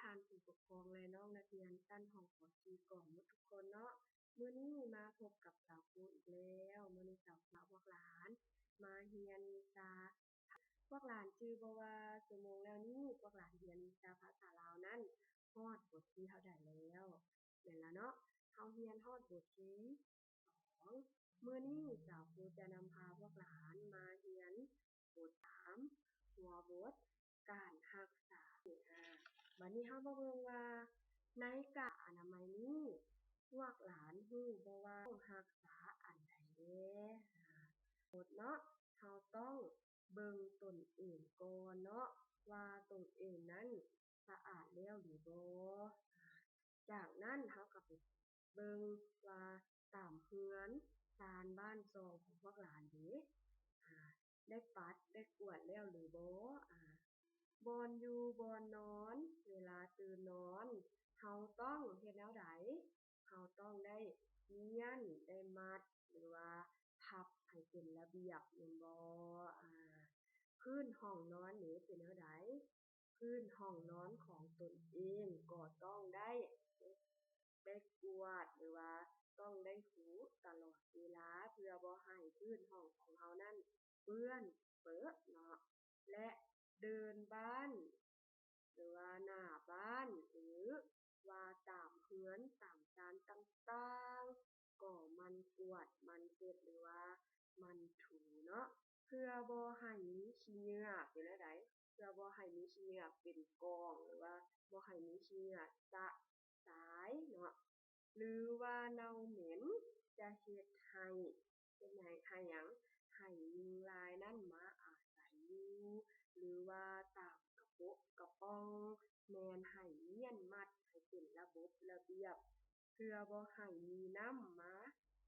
ທ່ານຜູ້ປົກຄອງ ແລະ ນ້ອງນັກຮຽນຊັ້ນຫ້ອງ ປ.ສີ່ ກອງໝົດທຸກຄົນເນາະ. ມື້ນີ້ມາພົບກັບສາວຄູອີກແລ້ວ. ມື້ນີ້ສາວຄູພາພວກຫຼານມາຮຽນວິຊາ ພວກຫຼານຈື່ບໍ່ວ່າຊົ່ວໂມງແລ້ວນີ້ ພວກຫຼານຮຽນວິຊາພາສາລາວນັ້ນຮອດບົດທີເທົ່າໃດແລ້ວ? ແມ່ນລະເນາະ, ເຮົາຮຽນຮອດບົດທີ ສອງ. ມື້ນີ້ສາວຄູຈະນຳພາພວກຫຼານມາຮຽນບົດສາມ ຫົວບົດ ການຮັກສາ. ອາ ບັດນີ້ເຮົາມາເບິ່ງວ່າ ໃນການອະນາໄມນີ້ ພວກຫຼານຮູ້ບໍ່ວ່າຕ້ອງຮັກສາອັນໃດແດ່? ອາ ບົດເນາະ, ເຮົາຕ້ອງເບິ່ງຕົນເອງກ່ອນເນາະ ວ່າຕົນເອງນັ້ນສະອາດແລ້ວຫຼືບໍ່. ອາ ຈາກນັ້ນເຮົາກໍໄປ ເບິ່ງວ່າຕາມເຮືອນຊານບ້ານຊ່ອງຂອງພວກຫຼານເດ ອາ ໄດ້ປັດໄດ້ກວາດແລ້ວຫຼືບໍ່? ອາ ບ່ອນຢູ່ບ່ອນນອນ ເວລາຕື່ນນອນ ເຮົາຕ້ອງເຮັດແນວໃດ? ເຮົາຕ້ອງໄດ້ມ້ຽນ ໄດ້ມັດ ຫຼືວ່າພັບໃຫ້ເປັນລະບຽບແມ່ນບໍ່? ອາ ພື້ນຫ້ອງນອນເດ ເປັນແນວໃດ? ພື້ນຫ້ອງນອນຂອງຕົນເອງກໍຕ້ອງໄດ້ ໄດ້ກວາດ ຫຼືວ່າຕ້ອງໄດ້ຖູຕະຫຼອດເວລາ ເພື່ອບໍ່ໃຫ້ພື້ນຫ້ອງຂອງເຮົານັ້ນເປື້ອນເປິເນາະ ແລະ ເດີ່ນບ້ານ ຫຼືວ່າໜ້າບ້ານ ຫຼືວ່າຕາມເຮືອນຕາມຊານຕ່າງໆ ກໍໝັ່ນກວາດ ໝັ່ນເຊັດ ຫຼືວ່າໝັ່ນຖູເນາະ ເພື່ອບໍ່ໃຫ້ມີຂີ້ເຫຍື້ອ ເປັນແນວໃດ? ເພື່ອບໍ່ໃຫ້ມີຂີ້ເຫຍື້ອເປັນກອງ ຫຼືວ່າບໍ່ໃຫ້ມີຂີ້ເຫຍື້ອຊະຊາຍເນາະ ຫຼືວ່າເນົ່າເໝັນ ຈະເຮັດໃຫ້ ເຮັດໃຫ້ ໃຫ້ຫຍັງ? ໃຫ້ຍຸງລາຍນັ້ນມາອາໄສຢູ່ ຫຼືວ່າຕາມກະປົກກະປ່ອງ ແມ່ນໃຫ້ມ້ຽນມັດໃຫ້ເປັນລະບົບລະບຽບ ເພື່ອບໍ່ໃຫ້ມີນ້ຳມາ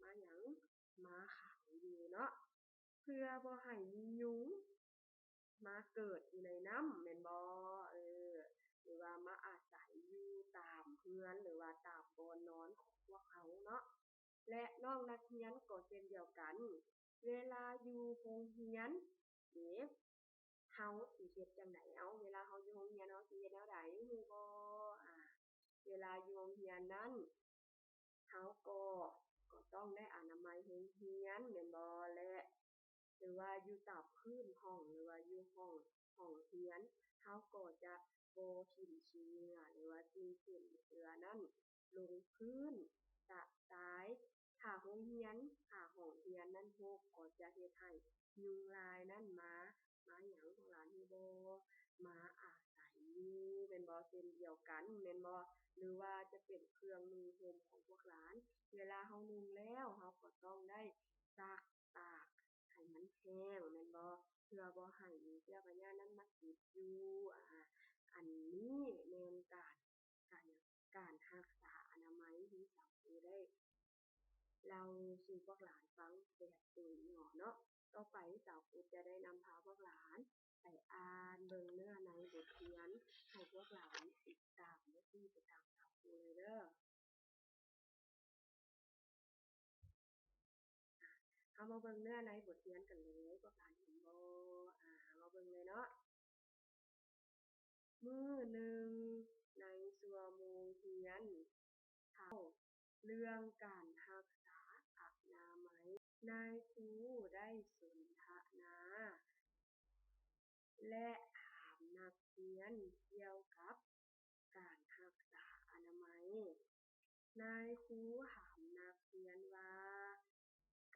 ມາຫຍັງ? ມາຂັງຢູ່ເນາະ ເພື່ອບໍ່ໃຫ້ມີຍຸງມາເກີດຢູ່ໃນນ້ຳ ແມ່ນບໍ່? ເອີ ຫຼືວ່າມາອາໄສຢູ່ຕາມເຮືອນ ຫຼືວ່າຕາມບ່ອນນອນຂອງພວກເຮົາເນາະ ແລະ ນ້ອງນັກຮຽນກໍເຊັ່ນດຽວກັນ ເວລາຢູ່ໂຮງຮຽນເດ ເຮົາຊິເຮັດຈັ່ງໃດ? ເອົາ ເວລາເຮົາຢູ່ໂຮງຮຽນ ເຮົາຊິເຮັດແນວໃດ ຮູ້ບໍ່? ອາ ເວລາຢູ່ໂຮງຮຽນນັ້ນ ເຮົາກໍ ກໍຕ້ອງໄດ້ອະນາໄມໂຮງຮຽນແມ່ນບໍ່? ແລະ ຫຼືວ່າຢູ່ຕາມພື້ນຫ້ອງ ຫຼືວ່າຢູ່ຫ້ອງ ຫ້ອງຮຽນ ເຮົາກໍຈະບໍ່ຖິ້ມຂີ້ເຫຍື້ອ ຫຼືວ່າສິ່ງເສນເຊື້ອນັ້ນລົງພື້ນ ຊະຊາຍ ຖ້າໂຮງຮຽນ ຖ້າຫ້ອງຮຽນນັ້ນຮົກ ກໍຈະເຮັດໃຫ້ຍຸງລາຍນັ້ນມາ ມາຫຍັງ ພວກຫຼານຮູ້ບໍ່? ມາອາໄສຢູ່ແມ່ນບໍ່? ເຊັ່ນດຽວກັນແມ່ນບໍ່? ຫຼືວ່າຈະເປັນເຄື່ອງນຸ່ງຫົ່ມຂອງພວກຫຼານ ເວລາເຮົານຸ່ງແລ້ວ ເຮົາກໍຕ້ອງໄດ້ຊັກຕາກໃຫ້ມັນແຫ້ງແມ່ນບໍ່? ເພື່ອບໍ່ໃຫ້ມີເຊື້ອພະຍາດນັ້ນມາຕິດຢູ່. ອາ ອັນນີ້ແມ່ນການ ການຫຍັງ? ການຮັກສາອະນາໄມທີ່ສາວຄູໄດ້ເລົ່າສູ່ພວກຫຼານຟັງແບບໂດຍຫຍໍ້ເນາະ. ຕໍ່ໄປສາວຄູຈະໄດ້ນຳພາພວກຫຼານໄປອ່ານເບິ່ງເນື້ອໃນບົດຮຽນ ໃຫ້ພວກຫຼານຕິດຕາມ ແລະ ຕິດຕາມສາວຄູເລີຍເດີ. ເຮົາມາເບິ່ງເນື້ອໃນບົດຮຽນກັນເລີຍ ພວກຫຼານເຫັນບໍ່? ອາ ເຮົາມາເບິ່ງເລີຍເນາະ. ມື້ໜຶ່ງໃນຊົ່ວໂມງຮຽນ ເວົ້າເລື່ອງການຮັກສາອະນາໄມ, ນາຍຄູໄດ້ສົນທະນາ ແລະ ຖາມນັກຮຽນກ່ຽວກັບການຮັກສາອະນາໄມ. ນາຍຄູຖາມນັກຮຽນວ່າ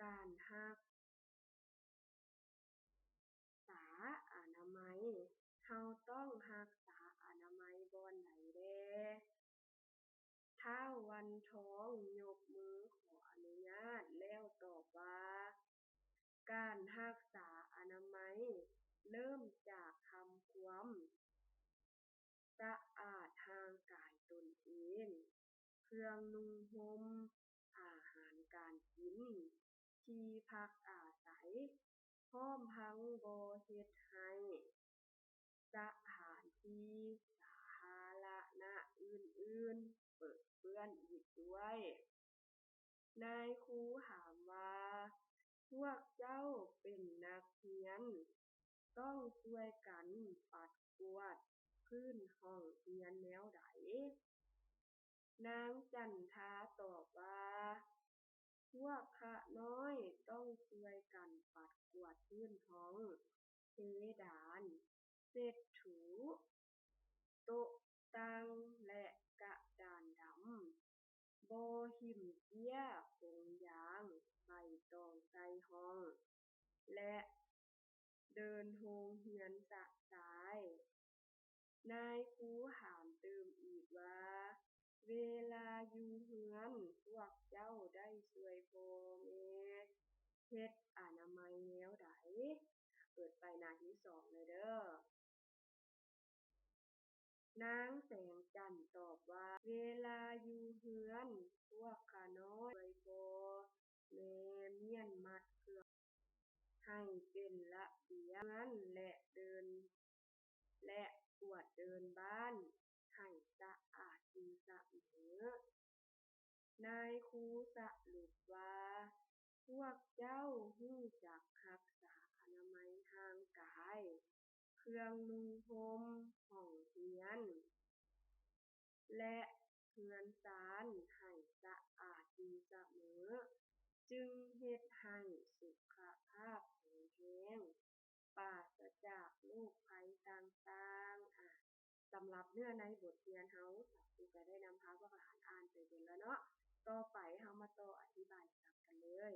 ການຮັກ ສາອະນາໄມ, ເຮົາຕ້ອງຮັກສາອະນາໄມບ່ອນໃດແດ່? ທ້າວວັນທອງຍົກມືຂໍອະນຸຍາດ ແລ້ວຕອບວ່າ ການຮັກສາອະນາໄມເລີ່ມຈາກທຳຄວາມ ສະອາດຮ່າງກາຍຕົນເອງ, ເຄື່ອງນຸ່ງຫົ່ມ, ອາຫານການກິນ, ທີ່ພັກອາໄສ, ພ້ອມທັງບໍ່ເຮັດໃຫ້ສະຖານທີ່ສາທາລະນະອື່ນໆເປິເປື້ອນອີກດ້ວຍ. ນາຍຄູຖາມວ່າ ພວກເຈົ້າເປັນນັກຮຽນ ຕ້ອງຊ່ວຍກັນປັດກວາດ ພື້ນຫ້ອງຮຽນແນວໃດ? ນາງຈັນທາຕອບວ່າ ພວກຂ້ານ້ອຍຕ້ອງຊ່ວຍກັນປັດກວາດພື້ນຫ້ອງ, ເພດານ, ເຊັດຖູ, ໂຕະຕັ່ງ ແລະ ກະດານດຳ, ບໍ່ຫິ້ມເຈ້ຍ, ກົງຢາງ, ໃບຕອງໃສ່ຫ້ອງ ແລະ ເດີ່ນໂຮງຮຽນຊະຊາຍ. ນາຍຄູຖາມຕື່ມອີກວ່າ ເວລາຢູ່ເຮືອນ ພວກເຈົ້າໄດ້ຊ່ວຍພໍ່ແມ່ເຮັດອະນາໄມແນວໃດ? ເປີດໄປໜ້າທີສອງເລີຍເດີ້. ນາງແສງຈັນຕອບວ່າ ເວລາຢູ່ເຮືອນ ພວກຂ້ານ້ອຍຊ່ວຍພໍ່ແມ່ມ້ຽນມັດເຄື່ອງໃຫ້ເປັນລະບຽບເຮືອນ ແລະ ເດີ່ນ ແລະ ກວາດເດີ່ນບ້ານໃຫ້ສະອາດຢູ່ສະເໝີ. ນາຍຄູສະຫຼຸບວ່າ ພວກເຈົ້າຮູ້ຈັກຮັກສາອະນາໄມຮ່າງກາຍ, ເຄື່ອງນຸ່ງຫົ່ມ, ຫ້ອງຮຽນ ແລະ ເຮືອນຊານໃຫ້ສະອາດຢູ່ສະເໝີ, ຈຶ່ງເຮັດໃຫ້ສຸຂະພາບແຂງແຮງ, ປາສະຈາກໂລກໄພຕ່າງໆ. ອາ ສຳລັບເນື້ອໃນບົດຮຽນເຮົາ ສາວຄູກໍໄດ້ນຳພາພວກຫຼານອ່ານໄປເບິດແລ້ວເນາະ. ຕໍ່ໄປເຮົາມາຕໍ່ອະທິບາຍສັບກັນເລີຍ.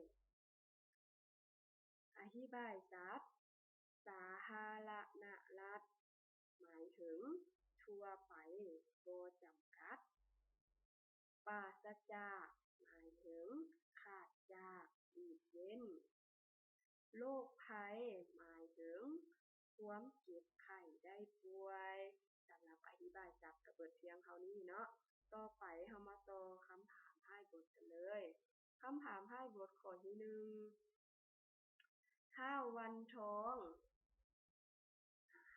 ອະທິບາຍສັບ ສາທາລະນະລັດ ໝາຍເຖິງທົ່ວໄປ, ບໍ່ຈຳກັດ. ປາສະຈາກ ໝາຍເຖິງຂາດຈາກ, ຫຼີກເວັ້ນ. ໂລກໄພ ໝາຍເຖິງຄວາມເຈັບໄຂ້ໄດ້ປ່ວຍ. ສຳລັບອະທິບາຍສັບກໍເບິດພຽງເທົ່ານີ້ເນາະ. ຕໍ່ໄປເຮົາມາຕໍ່ຄຳຖາມທ້າຍບົດກັນເລີຍ. ຄຳຖາມທ້າຍບົດຂໍ້ທີໜຶ່ງ ທ້າວວັນທອງ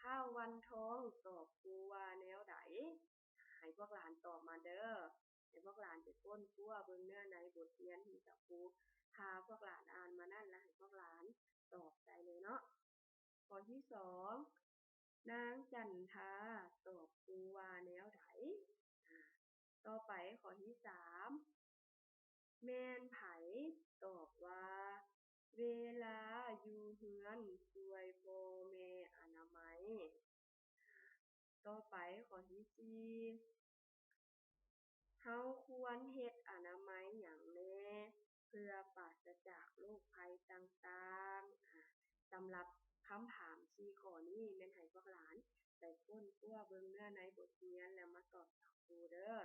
ທ້າວວັນທອງຕອບຄູວ່າແນວໃດ? ໃຫ້ພວກຫຼານຕອບມາເດີ້. ໃຫ້ພວກຫຼານໄປຄົ້ນຄວ້າເບິ່ງເນື້ອໃນບົດຮຽນທີ່ສາວຄູພາພວກຫຼານອ່ານມານັ້ນ ແລ້ວໃຫ້ພວກຫຼານຕອບໃສ່ເລີຍເນາະ. ຂໍ້ທີສອງ ນາງຈັນທາຕອບຄູວ່າແນວໃດ? ອາ ຕໍ່ໄປຂໍ້ທີສາມ ແມ່ນໃຜຕອບວ່າ ເວລາຢູ່ເຮືອນຊ່ວຍພໍ່ແມ່ອະນາໄມ? ຕໍ່ໄປຂໍ້ທີສີ່ ເຮົາຄວນເຮັດອະນາໄມຫຍັງແດ່ ເພື່ອປາສະຈາກໂລກໄພຕ່າງໆ? ອາ ສຳລັບຄຳຖາມສີ່ຂໍ້ນີ້ ແມ່ນໃຫ້ພວກຫຼານໄປຄົ້ນຄວ້າເບິ່ງເນື້ອໃນບົດຮຽນ ແລ້ວມາຕອບສາວຄູເດີ້.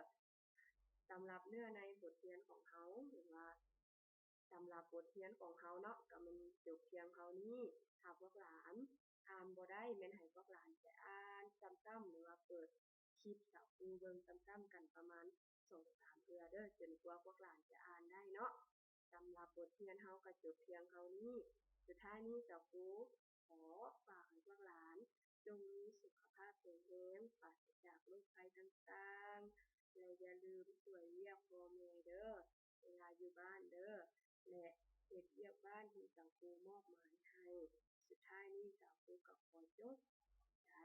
ສຳລັບເນື້ອໃນບົດຮຽນຂອງເຮົາ ຫຼືວ່າ ສຳລັບບົດຮຽນຂອງເຮົາເນາະ ກໍແມ່ນຈົບພຽງເທົ່ານີ້. ຖ້າພວກຫຼານອ່ານບໍ່ໄດ້ ແມ່ນໃຫ້ພວກຫຼານໄປອ່ານຊ້ຳໆ ຫຼືວ່າເປີດຄລິບສາວຄູເບິ່ງຊ້ຳໆກັນປະມານສອງສາມເທື່ອເດີ້ ຈົນກວ່າພວກຫຼານຈະອ່ານໄດ້ເນາະ. ສຳລັບບົດຮຽນເຮົາກໍຈົບພຽງເທົ່ານີ້. ສຸດທ້າຍນີ້ສາວຄູຂໍຝາກໃຫ້ພວກຫຼານ ຈົ່ງມີສຸຂະພາບແຂງແຮງ, ປາສະຈາກໂລກໄພຕ່າງໆ ແລະ ຢ່າລືມຊ່ວຍວຽກພໍ່ແມ່ເດີ້ ເວລາຢູ່ບ້ານເດີ້ ແລະ ເຮັດວຽກບ້ານທີ່ສາວຄູມອບໝາຍໃຫ້. ສຸດທ້າຍນີ້ສາວຄູກໍຂໍຈົບ. ຂອບໃຈ.